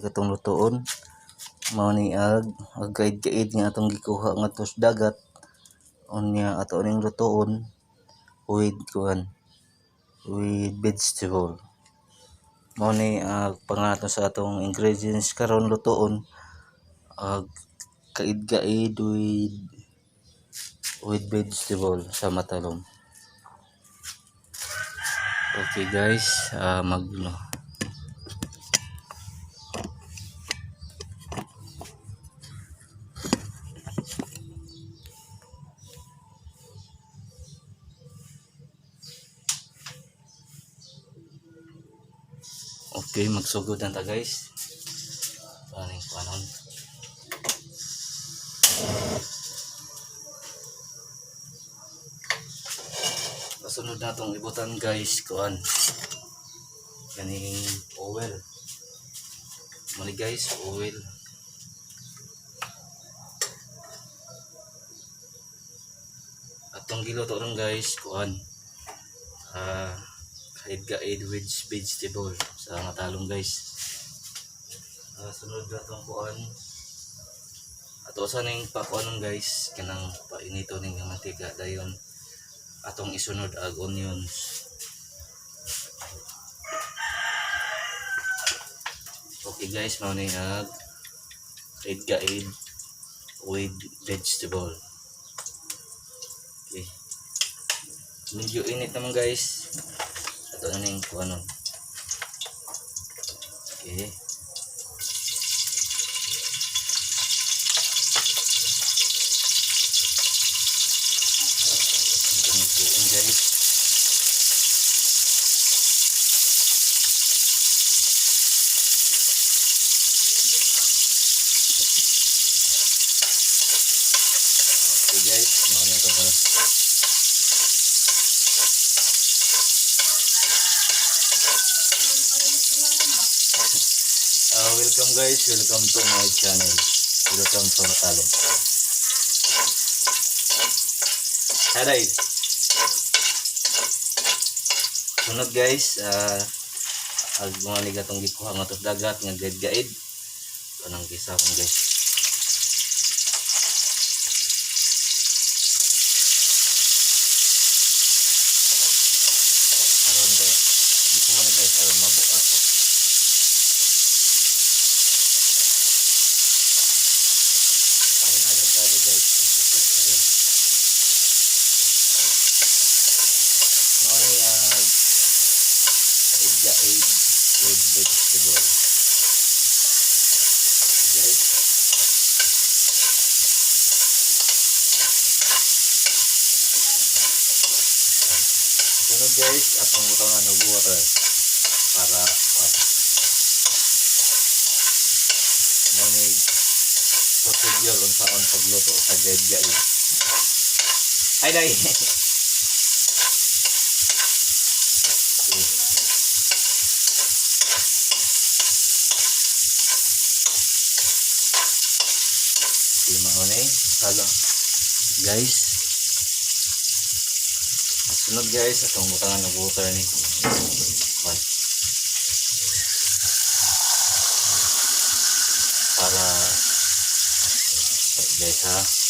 Katong lutoon mao ni ag kaid-kaid nga atong gikuha ngadto sa dagat, unya ato ning lutoon with kuan, with vegetable. Mao ni pangalan sa atong ingredients karon lutoon, ag kaid-kaid with vegetable sa matalom. Okay guys, mag Okay, magsugod na ta, guys. Aning kuanon. Kasunod na itong ibutan, guys, kuan. Kaning oil. Mali, guys, oil. Atong giluto ron, guys, kuan. Kaid-kaid with vegetable sa matalong, guys. Sunod na itong kuan. Ato sa ning pakuanon, guys, kanang painito ning mantika, dayon atong isunod ag onions. Okay guys, mao ni ag kaid-kaid with vegetable. Okay. Medyo init naman, guys. Ato na ning kuanon. Okay. Itong lutuin, guys. Okay guys, mao na itong kuanon. Welcome guys, welcome to my channel. Welcome to Matalom. Haray. Sunod guys, ag mga liga tong gikuha nga sa dagat nga gaid-gaid. Ito nang gisahon, guys. Aron guys. Gusto mo na, guys, aron mabuak ko. Ay nagagado, guys. Ang susunod, guys. Mao ni kaid-gaid with vegetable. Okay, guys. Sunod guys, atong butangan og water para mao ni procedure unsaon pagluto sa gaid-gaid. Ay day. Okay. Okay, mao ni sala. Guys. Sunod guys, atong butangan og water ni. Kuan. Para guys ha.